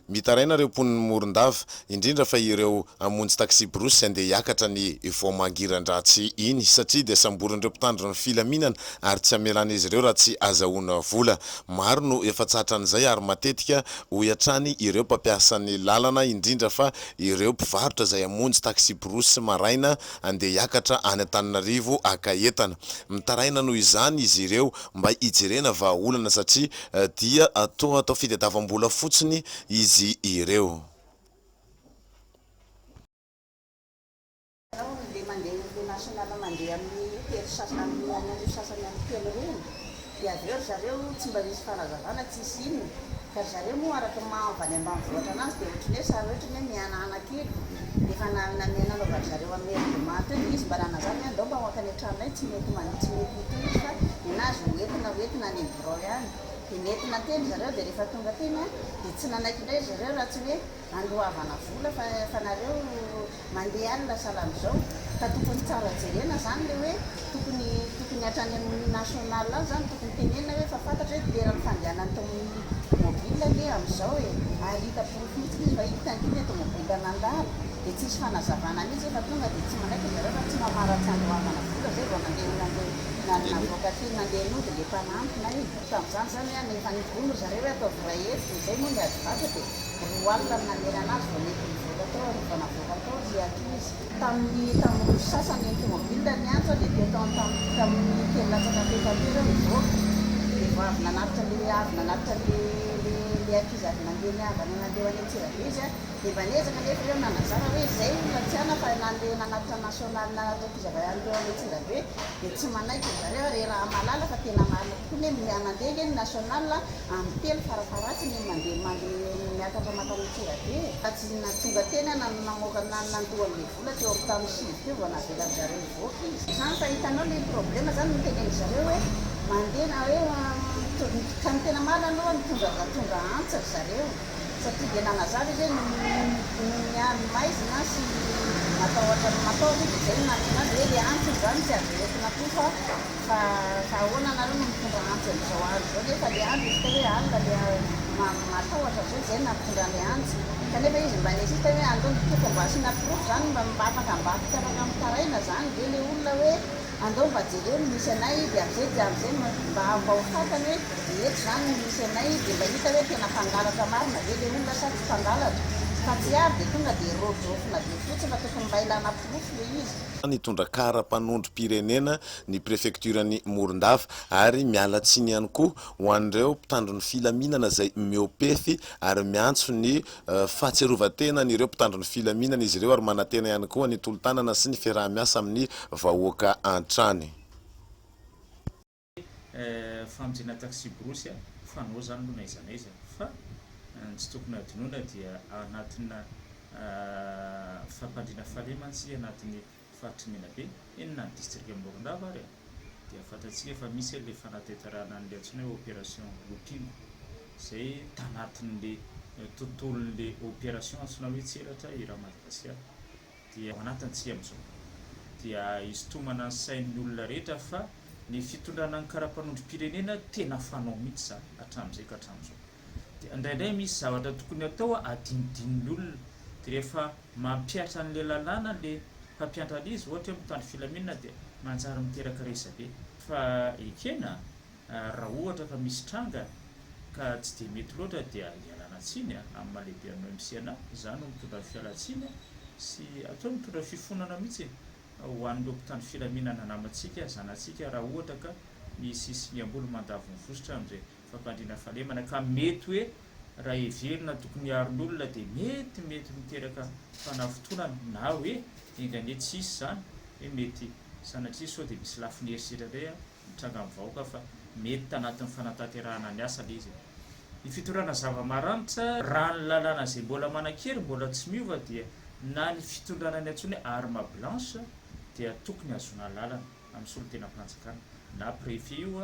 Mitaraina ireo mponin'i Morondava, indrindra fa ireo hamonjy taksiborosy handeha hiakatra ny vao mangiran-dratsy iny, satria dia samborin'ireo mpitandro ny filaminana ary tsy hamelan'izy ireo raha tsy azahoana vola. Maro no efa tratran'izay ary matetika, hoy hatrany ireo mpampiasa ny lalana, indrindra fa ireo mpivarotra izay hamonjy taksiborosy maraina handeha hiakatra any Antananarivo haka entana. Mitaraina noho izany izy ireo mba hijerena vahaolana satria dia toa atao fitadiavam-bola fotsiny izy ireo. Ianao le mandeha le national mandeha amin'ny telo sasany amin'ny an'io sasany amin'ny telo ireny dia avy eo ry zareo tsy mba misy fanazavana tsisy inona ka ry zareo moa araka ny maha avy any ambanivohitra anazy dia ohatran'ny hoe sary ohatran'ny hoe mihanahana kely dia efa namena nanaovan-dry zareo amergement teo dia izy mba nanazava hoe andao mba ho hankany an-tranonay tsy mety mandeha tsy mety mitohy izy fa nenazy ho entina ho entina any amin'ny birao ihany dia nentina teny ry zareo dia rehefa tonga teny dia tsy nanaiky indray ry zareo raha tsy hoe andoavana vola fa fa nareo mandeha alina sahala amizao ka tokony tsara jerena zany le hoe tokony tokony hatrany amin'ny national any zany tokony tenenina hoe efa fantatra hoe toeran'ny fandehanan'ny tomobile anie amizao e ary hita porofo mihitsy izy fa hita ange le tomobile nandalo de tsisy fanazavana mihitsy efa tonga de tsy manaiky zareo fa tsy mamara tsy andoavana vola zay vao nandeha nandeha navoaka teny nandeha nody le mpanampy nay tamizany zany an efa nigono zareo hoe ataovy iray hetsy de zay moa ny ady varotra de 20 no namelana azy vao nety nivoaka tao ary vao navoaka tao ry ankizy. Tamin'ny tamin'ny roa sy sasany ny tomobile niantso dia teo tao tamin'ny tamin'ny telo latsaka fahefany teo ireo nivoaka dia vao avy nanatitra le avy nanatitra le le le ankizy avy nandeha ny havana nandeha ho any Antsirabe izy a dia mba niezaka nefa ireo nanazava hoe izay no tsy ana fa nandeha nanatitra nasionaly nanatitra ankizy avy any teo any Antsirabe dia tsy manaiky ry zareo ary raha mahalala fa tena marina tokoa ne mandeha ange ny national Amin'ny telo farafaharatsiny ny mandeha mandeha miakatra mankany Antsirabe e! Fa tsy na tonga teny aho na namoaka na nandoa an'ilay vola teo amin'ny tamin'ny sivy teo vao navelan-dry zareo hivoaka izy. Zany fa hitanao le problème zany notenenin-dry zareo hoe mandeha na hoe ka ny tena marina aloha mitondra mitondra antsy ry zareo satria dia nanazava izy hoe noho ny andro maizina sy matahotra ny matahotra izy dia zay no nahatonga azy hoe le antsy izany tsy azo entina koa fa Fa fa ahoana nareo no mitondra antsy amizao andro zao nefa le andro izy teo hoe alina le matahotra zao zay nampitondra le antsy kanefa izy mba ni-insiste hoe andao tokony mba asiana porofo zany mba mba afaka mba afaka mitaraina zany ve le olona hoe andao mba jereo ny misy anay de amizay de amizay mba mba ho fantany hoe eto zany ny misy anay de mba hita hoe tena mpangalatra marina ve le olona sa tsy mpangalatra fa tsy avy de tonga de rôdrôfina be fotsiny fa tokony mba ilana porofo le izy. Nitondra kara-panondrom-pirenena ny prefektioran'i Morondava ary miala tsiny ihany koa ho an'ireo mpitandro ny filaminana izay mihoa-pefy ary miantso ny fahatsiarovan-tenan'ireo mpitandro ny filaminana izy ireo ary manantena ihany koa ny tolo-tanana sy ny fiaraha-miasa amin'ny vahoaka hatrany. Famonjena taxi-brousse fanao izany aloha n'aiza n'aiza fa ny tsy tokony hadinoina dia anatina fampandriana fahalemana isika anatin'ny faritr'i Menabe, eny na ny distrikan'i Morondava ary e! dia fantatsika fa misy an'ilay fanatanterahana an'ilay antsoina hoe opération Lopingo izay tanatin'ilay tontolon'ilay opération antsoina hoe Tselatra i Ramadagasikara. dia ao anatiny tsika amin'izao dia hisintomana ny sain'ny olona rehetra fa ny fitondrana ny karapanondrom-pirenena tena fanao mihitsy izany hatramin'izay ka hatramin'izao. Dia indraindray misy zavatra tokony atao adinodinon'ny olona dia rehefa mampihatra an'ilay lalàna ilay mpampiantra an'izy ohatra hoe mpitandro filaminana dia manjary miteraka resabe fa ekena Ary raha ohatra ka misy tranga ka tsy dia mety loatra dia ialana tsiny amin'ny maha lehibe an'ny OMC anah, izaho no mitondra ny fialantsiny sy atao hoe mitondra fifonana mihitsy ho an'ireo mpitandro filaminana namantsika, zanatsika raha ohatra ka misy singam-bolo mandavo ny vositra amin'izay fampandriana fahalemana ka mety hoe raha heverina tokony hiaro ny olona dia mety mety miteraka fanafotonana na hoe enga anie tsy hisy izany hoe mety sanatria sao dia misy lafiny herisetra indray mitranga amin'ny vahoaka fa mety tanatin'ny fanatanterahana ny asa ilay izy e. Ny fitondrana zava-maranitra, raha ny lalàna izay mbola manan-kery mbola tsy miova dia na ny fitondrana ny antsoina hoe arme blanche dia tokony hahazoana alalana amin'ny solontenam-panjakana, na préfet io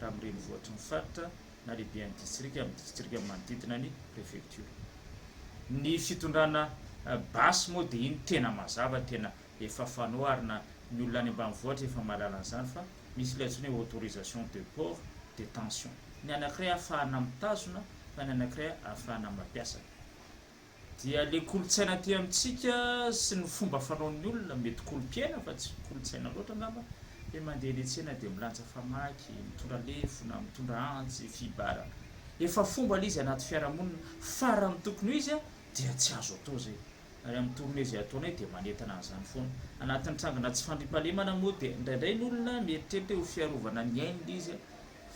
raha amin'ny renivohitry ny faritra na lehiben'ny distrika amin'ny distrika manodidina ny préfecture. Ny fitondrana basy moa dia iny tena mazava, tena Efa fanao ary na ny olona any ambanivohitra efa mahalala an'izany fa misy ilay antsoina hoe autorisation de port de tension. Ny anankiray ahafahana mitazona fa ny anankiray ahafahana mampiasa. Dia le kolontsaina aty amintsika sy ny fomba fanaon'ny olona, mety kolom-piaina fa tsy kolontsaina loatra angamba, hoe mandeha eny an-tsena dia milanja famaky, mitondra lefona, mitondra antsy, fibara. Efa fomba le izy anaty fiarahamonina fa raha ny tokony ho izy dia tsy azo atao izay. Ary amin'ny tournée izay ataonay dia manentana an'izany foana. Anatin'ny trangana tsy fandriampahalemana moa dia indraindray ny olona mieritreritra hoe ho fiarovana ny ainy le izy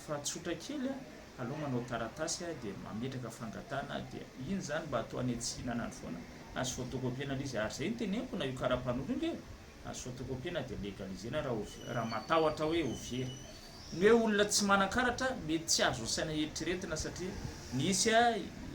fa tsotra kely aleo manao taratasy dia mametraka fangatahana dia iny izany mba atao any atsinanana foana azo photocopier-na le izy ary izay no teneniko na io karapanondro io nge azo photocopier-na dia legaliser-na raha ho raha matahotra hoe ho very. Ny hoe olona tsy manan-karatra mety tsy azo saina eritreretina satria nisy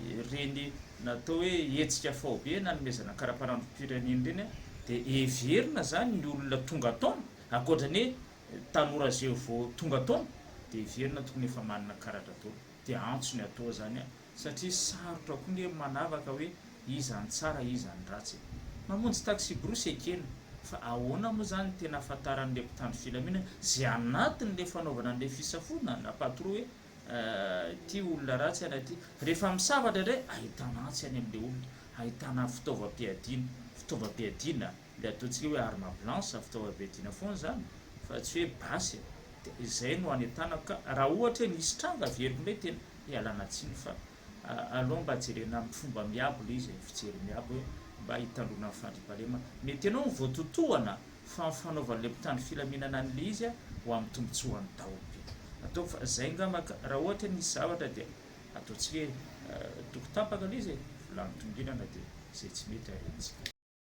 ireny natao hoe hetsika faobe nanomezana karapanandrom-pirenena ireny dia heverina izany ny olona tonga taona ankoatra ny hoe tanora izay vao tonga taona dia heverina tokony efa manana karatra daholo dia antso ny atao izany Satria sarotra koa nge manavaka hoe iza ny tsara iza ny ratsy e. Mamonjy taxi-brousse ekena, fa ahoana moa zany ny tena ahafantaran'le mpitandro filaminana ze anatin'le fanaovana an'le fisafoana na patrouille hoe ity olona ratsy ana ity. Rehefa misava indraindray ahitana antsy any amle olona, ahitana fitaovam-piadiana, fitaovam-piadiana le ataontsika hoe arme blanche, fitaovam-piadiana foana zany fa tsy hoe basy e. Dia izay no anentanako ka raha ohatra hoe nisy tranga averiko indray tena ialana tsiny fa aleo mba jerena amin'ny fomba miabo ilay izy e, fijery miabo hoe mba hitandroana ny fandriampahalemana. Mety ianao no voatotohana fa ny fanaovan'ilay mpitandro filaminana an'ilay izy ho amin'ny tombotsoan'ny daholobe. Ataoko fa izay angamba ka raha ohatra hoe nisy zavatra dia ataontsika hoe toko tapaka ilay izy e, vilany tongilana dia izay tsy mety arentsika.